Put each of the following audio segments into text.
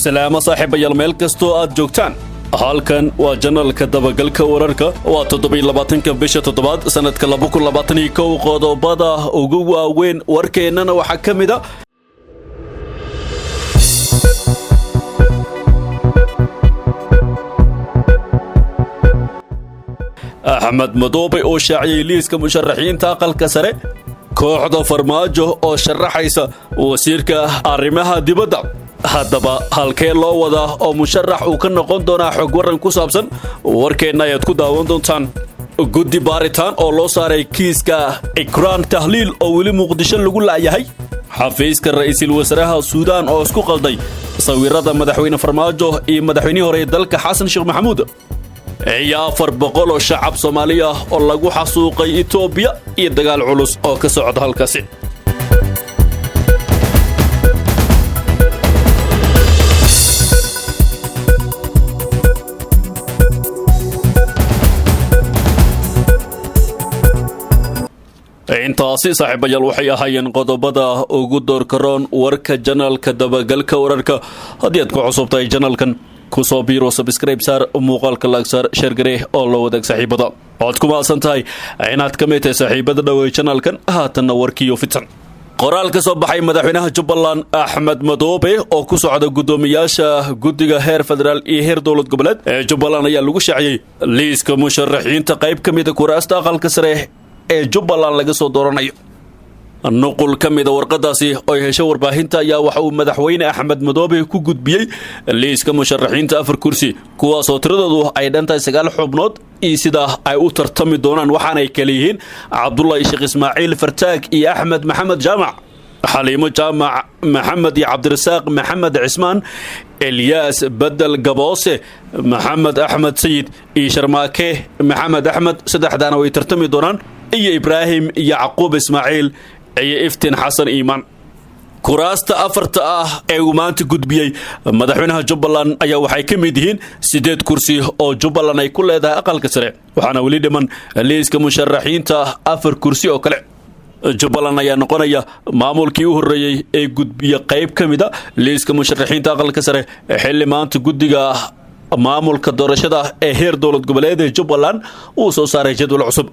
Salaamo saaxiibayaal, meel kastoo aad joogtaan. Halkan waa janalka dabagalka wararka. Waa 27-ka bisha toddobaad sanadka 2021. Qodobada ugu waaweyn warkeennana waxaa ka mid a: Axmed Madoobe oo shaaciyey liiska musharaxiinta aqalka sare, kooxda Farmaajo oo sharaxaysa wasiirka arrimaha dibadda. Haddaba halkee loo wadaa oo musharax uu ka noqon doonaa? Xog waran ku saabsan warkeenna ayaad ku daawan doontaan. Guddi baaritaan oo loo saaray kiiska Ikraan Tahliil oo weli Muqdisho lagu la'yahay. Xafiiska ra'iisul wasaaraha Suudaan oo isku qalday sawirada madaxweyne Farmaajo iyo madaxweynihii hore ee dalka Xasan Sheekh Maxamuud, iyo 400 oo shacab Soomaali ah oo lagu xasuuqay Itoobiya iyo dagaal culus oo ka socda halkaasi. Intaasi saaxiibayaal waxay ahaayeen qodobada ugu doorkaroon warka janalka dabagalka wararka. Haddii aad ku cusubtahay janalkan, kusoo biiro, subscribe saar muuqaalka, like saar, share garee oo la wadaag saaxiibada. Waad ku mahadsan tahay inaad ka mid tahay saaxiibada dhowey janalkan. Haatanna warkiiyo fidsan. Qoraal ka soo baxay madaxweynaha Jubbaland Axmed Madoobe oo ku socda guddoomiyaasha guddiga heer federaal iyo heer dowlad goboleed ee Jubbaland ayaa lagu shaaciyey liiska musharaxiinta qayb ka mida kuraasta aqalka sare ee Jubbaland laga soo dooranayo. Nuqul ka mida warqadaasi oy hesho warbaahinta ayaa waxa uu madaxweyne Axmed Madoobe ku gudbiyey liiska musharaxiinta afar kursi, kuwaasoo tiradoodu ay dhantahay sagaal xubnood iyo sidaa ay u tartami doonaan, waxaanay kale yihiin Cabdulahi Sheekh Ismaaciil Fartaag iyo Axmed Maxamed Jaamac, Xaliimo Jaamac Maxamed iyo Cabdirasaaq Maxamed Cismaan, Elyaas Bedel Gaboose, Maxamed Axmed Sayid iyo Sharmaake Maxamed Axmed. Saddexdaana way tartami doonaan, iyo Ibraahim Yacquub Ismaaciil iyo Iftiin Xasan Iimaan. Kuraasta afarta ah ee uu maanta gudbiyey madaxweynaha Jubbaland ayaa waxay ka mid yihiin siddeed kursi oo Jubbaland ay ku leedahay aqalka sare, waxaana weli dhiman liiska musharaxiinta afar kursi oo kale. Jubbaland ayaa noqonaya maamulkii u horreeyey ee gudbiya qayb ka mid a liiska musharaxiinta aqalka sare, xilli maanta guddiga maamulka doorashada ee heer dowlad goboleed ee Jubbaland uu soo saaray jadwal cusub.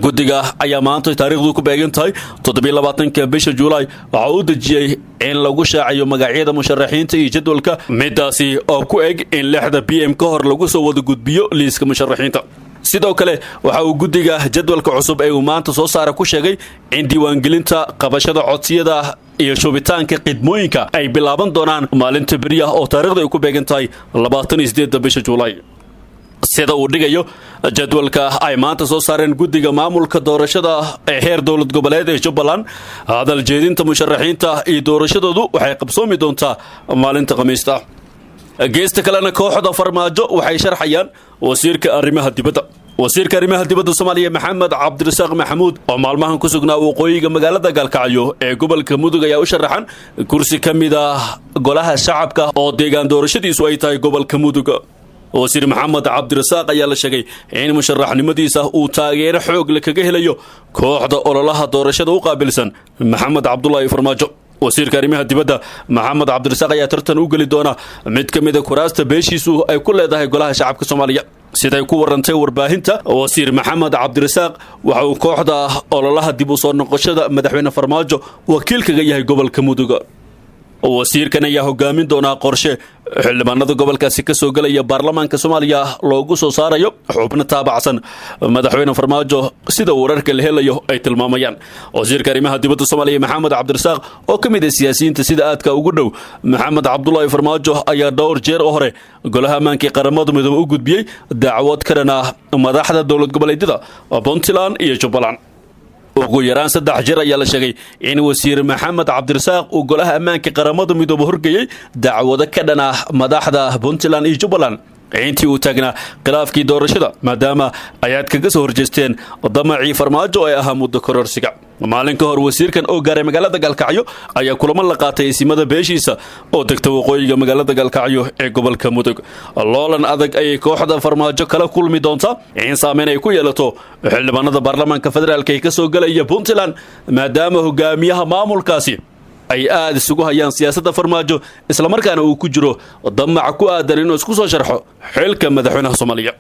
Guddiga ayaa maanta taariikhdu ku beegan tahay 27-ka bisha Juulaay waxa uu dejiyey in lagu shaaciyo magacyada musharaxiinta iyo jadwalka, midaasi oo ku eg in 6-da PM ka hor lagu soo wada gudbiyo liiska musharaxiinta. Sidoo kale waxa uu guddiga jadwalka cusub ee uu maanta soo saara ku sheegay in diiwaangelinta, qabashada codsiyada iyo shubitaanka khidmooyinka ay bilaaban doonaan maalinta beriah oo taariikhda ay ku beegan tahay 28-da bisha Juulaay. Sida uu dhigayo jadwalka ay maanta soo saareen guddiga maamulka doorashada ee heer dowlad goboleed ee Jubbaland, hadal jeedinta musharaxiinta iyo doorashadoodu waxay qabsoomi doontaa maalinta Khamiista. Geesta kalena, kooxda Farmaajo waxay sharxayaan wasiirka arrimaha dibadda. Wasiirka arrimaha dibadda Soomaaliya Maxamed Cabdirasaaq Maxamuud oo maalmahan ku sugnaa waqooyiga magaalada Gaalkacyo ee gobolka Mudug ayaa u sharaxan kursi ka mid ah golaha shacabka oo deegaan doorashadiisu ay tahay gobolka Mudug. Wasiir Maxamed Cabdirasaaq ayaa la sheegay in musharaxnimadiisa uu taageero xoog le kaga helayo kooxda ololaha doorashada u qaabilsan Maxamed Cabdulaahi Farmaajo. Wasiirka arrimaha dibadda Maxamed Cabdirasaaq ayaa tartan u geli doona mid ka mid a kuraasta beeshiisu ay ku leedahay golaha shacabka Soomaaliya. Siday ku warantay warbaahinta, wasiir Maxamed Cabdirasaaq waxa uu kooxda ololaha dib u soo noqoshada madaxweyne Farmaajo wakiil kaga yahay gobolka Mudug. Wasiirkan ayaa hogaamin doonaa qorshe xildhibaanada gobolkaasi ka soo gelaya baarlamaanka Soomaaliya loogu soo saarayo xubno taabacsan madaxweyne Farmaajo, sida wararka la helayo ay tilmaamayaan. Wasiirka arrimaha dibadda Soomaaliya Maxamed Cabdirasaaq oo ka mid ah siyaasiyiinta sida aadka ugu dhow Maxamed Cabdulaahi Farmaajo ayaa dhowr jeer oo hore golaha ammaanka ee Qaramada Midoobe u gudbiyey dacwad ka dhan ah madaxda dowlad goboleedyada Puntland iyo Jubbaland. Ugu yaraan saddex jir ayaa la sheegay in wasiir Maxamed Cabdirasaaq uu golaha ammaanka Qaramada Midoobe horgeeyey dacwado ka dhan ah madaxda Puntland iyo Jubbaland intii uu taagnaa khilaafkii doorashada, maadaama ayaad kaga soo horjeesteen damacii Farmaajo ee ahaa muddo kororsiga. Maalin ka hor wasiirkan oo gaaray magaalada Gaalkacyo ayaa kulamo la qaatay isimada beeshiisa oo degta waqooyiga magaalada Gaalkacyo ee gobolka Mudug. Loolan adag ayay kooxda Farmaajo kala kulmi doontaa in saameyn ay ku yeelato xildhibaanada baarlamaanka federaalk ee ka soo gelaya Puntland, maadaama hogaamiyaha maamulkaasi ay aada isugu hayaan siyaasadda Farmaajo, islamarkaana uu ku jiro damac ku aadan inuu isku soo sharxo xilka madaxweynaha Soomaaliya.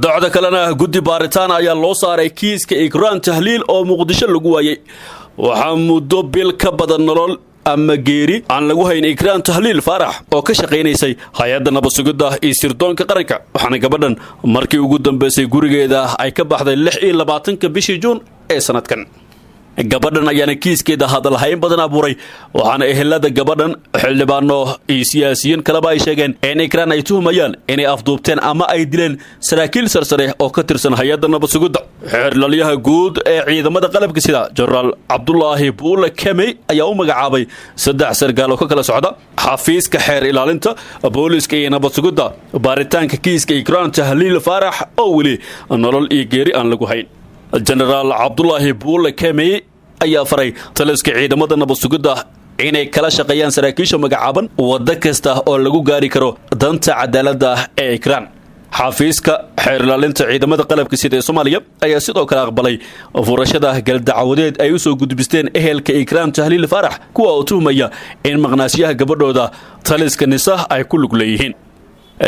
Docda kalena, guddi baaritaan ayaa loo saaray kiiska Ikraan Tahliil oo Muqdisho lagu waayey. Waxaa muddo bil ka badan nolol ama geeri aan lagu hayn Ikraan Tahliil Faarax oo ka shaqaynaysay hay-adda nabadsugidda iyo sirdoonka qaranka, waxaana gabadhan markii ugu dambeysay gurigeeda ay ka baxday 26-ka bishii Juun ee sanadkan. Gabadhan ayaana kiiskeeda hadalhayn badan abuuray, waxaana ehelada gabadhan, xildhibaano iyo siyaasiyiin kaleba ay sheegeen in Ikraan ay tuhumayaan inay afduubteen ama ay dileen saraakiil sarsare oo ka tirsan hay-adda nabadsugidda. Xeerlalyaha guud ee ciidamada qalabka sida, Jenaraal Cabdulaahi Buule Kemey, ayaa u magacaabay saddex sargaal oo ka kala socda xafiiska xeer ilaalinta, booliska iyo nabadsugidda baaritaanka kiiska Ikraan Tahliil Faarax oo weli nolol iyo geeri aan lagu hayn. Jenaraal Cabdulaahi Buule Kemey ayaa faray taliska ciidamada nabadsugidda inay kala shaqeeyaan saraakiisha magacaaban waddo kasta oo lagu gaari karo danta cadaaladda ee Ikraan. Xafiiska xeer ilaalinta ciidamada qalabka sida ee Soomaaliya ayaa sidoo kale aqbalay furashada galdacwadeed ay usoo gudbisteen ehelka Ikraan Tahliil Faarax, kuwa oo tuhmaya in maqnaasyaha gabadhooda taliska NISA ay ku lug leeyihiin.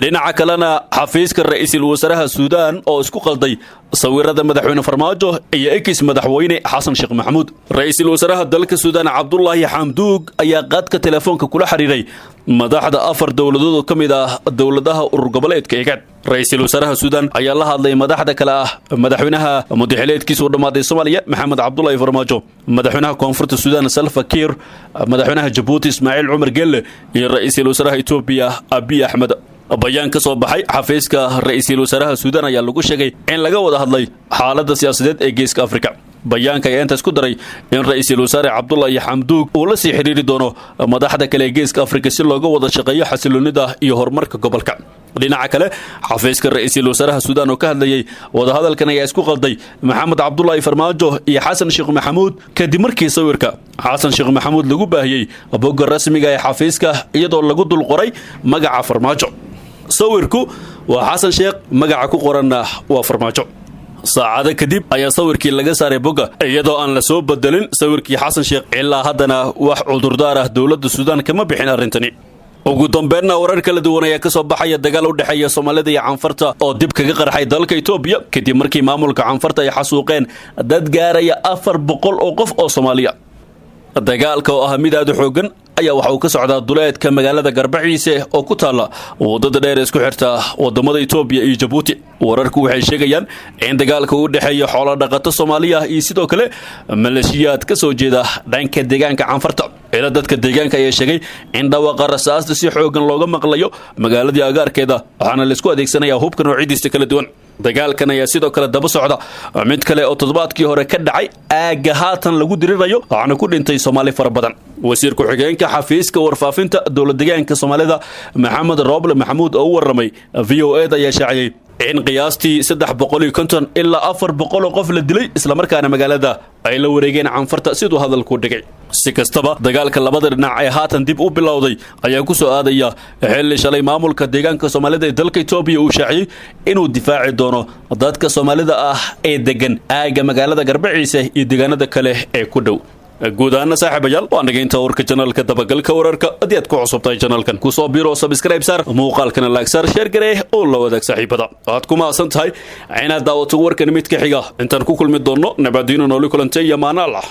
Dhinaca kalena, xafiiska ra-iisul wasaaraha Suudaan oo isku qalday sawirada madaxweyne Farmaajo iyo ex madaxweyne Xasan Sheekh Maxamuud. Ra-iisul wasaaraha dalka Suudaan, Cabdulaahi Xamduug, ayaa qaadka telefoonka kula xiriiray madaxda afar dowladood oo ka mid ah dowladaha urur goboleedka IGAD. Ra-iisul wasaaraha Suudaan ayaa la hadlay madaxda kale ah madaxweynaha mudaxileedkiisa u dhammaaday Soomaaliya, Maxamed Cabdulaahi Farmaajo, madaxweynaha Koonfurta Suudaan, Salva Kiir, madaxweynaha Jabuuti, Ismaaciil Cumar Gelle, iyo ra-iisul wasaaraha Etoobiya, Abiy Axmed. Bayaan ka soo baxay xafiiska ra-iisul wasaaraha Suudaan ayaa lagu sheegay in laga wada hadlay xaaladda siyaasadeed ee Geeska Afrika. Bayaanka ayaa intaas ku daray in ra-iisul wasaare Cabdulaahi Xamduug uu la sii xidhiiri doono madaxda kale ee Geeska Afrika si looga wada shaqeeyo xasiloonida iyo horumarka gobolka. Dhinaca kale, xafiiska ra-iisul wasaaraha Suudaan oo ka hadlayey wadahadalkan ayaa isku qalday Maxamed Cabdulaahi Farmaajo iyo Xasan Sheekh Maxamuud, kadib markii sawirka Xasan Sheekh Maxamuud lagu baahiyey bogga rasmiga ee xafiiska iyadoo lagu dul qoray magaca Farmaajo. Sawirku waa Xasan Sheekh, magaca ku qoranna waa Farmaajo. Saacado kadib ayaa sawirkii laga saaray bogga iyadoo aan la soo bedelin sawirkii Xasan Sheekh. Ilaa haddana wax cudurdaar ah dowladda Suudaan kama bixin arrintani. Ugu dambeynna, warar kala duwan ayaa ka soo baxaya dagaal u dhexeeya Soomaalida iyo Canfarta oo dib kaga qarxay dalka Itoobiya, kadib markii maamulka Canfarta ay xasuuqeen dad gaaraya 400 oo qof oo Soomaaliya. Dagaalka oo ah mid aad u xoogan ayaa waxa uu ka socdaa duleedka magaalada Garbaciise oo ku taalla waddada dheer isku xirta wadamada Itoobiya iyo Jabuuti. Wararku waxay sheegayaan in dagaalka uu dhexeeyo xoolo dhaqato Soomaaliya iyo sidoo kale maleeshiyaad ka soo jeeda dhanka deegaanka Canfarta. Ila dadka deegaanka ayaa sheegay in dhawaqa rasaasta si xoogan looga maqlayo magaaladii agaarkeeda, waxaana laisku adeegsanayaa hubka noocyadiisa kala duwan. Dagaalkan ayaa sidoo kale daba socda mid kale oo toddobaadkii hore ka dhacay aagga haatan lagu dirirayo, waxaana ku dhintay Soomaali fara badan. Wasiir ku-xigeenka xafiiska warfaafinta dowlad deegaanka Soomaalida, Maxamed Rooble Maxamuud, oo u warramay VOA da ayaa shaaciyey in qiyaastii 350 ilaa 400 oo qof la dilay, islamarkaana magaalada ay la wareegeen Canfarta, siduu hadalku dhigay. Si kastaba, dagaalka labada dhinac ee haatan dib u bilowday ayaa ku soo aadaya xilli shalay maamulka deegaanka Soomaalida ee dalka Itoobiya uu shaaciyey inuu difaaci doono dadka Soomaalida ah ee degan aagga magaalada Garbaciise iyo deegaanada kale ee ku dhow. Guud ahaana, saaxiibayaal, waa naga inta warka janalka Dabagalka Wararka. Haddii aad ku cusubtahay janalkan, kusoo biro, subscribe saar, muuqaalkana like saar, share garee oo la wadaag saaxiibada. Waad ku mahadsan tahay inaad daawato warkan. Mid ka xiga intaan ku kulmi doonno, nabadiino, nooli kulantay iyo maanaal ah.